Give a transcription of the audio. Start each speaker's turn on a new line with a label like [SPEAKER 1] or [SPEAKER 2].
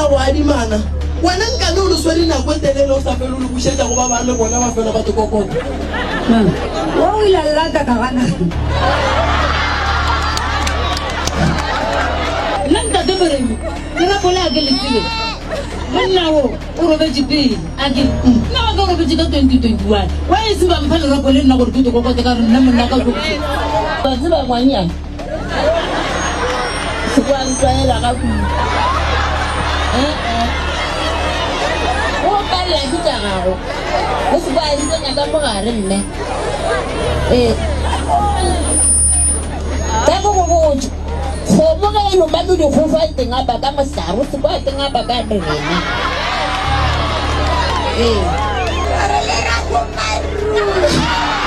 [SPEAKER 1] la go adimana. Wena nkane o le swere nako e telele o sa fele o le bušetša go ba bang le bona ba fela ba te kokota.
[SPEAKER 2] Wo o ile a llata ka gana.
[SPEAKER 3] Nna ntate Moremi, lerapo le a ke le tsebe. Monna wo o robetše pele a ke nna wa ka o robetše ka 2021 wa e se ba mpha lerapo le nna gore ke te kokote ka re nna monna ka o tlo
[SPEAKER 4] Wa tseba ngwanyana, se kwa ntlwaela ga kudu. Ee, go palela ke tša gago, o se kwa di tsenya ka mogare mme. Ee, ka ke go botša, kgomo ge e loma ke dikgofa e teng apa ka mohlare, o se kwa teng apa ka rena. Ee.
[SPEAKER 2] Re le ra go maruri.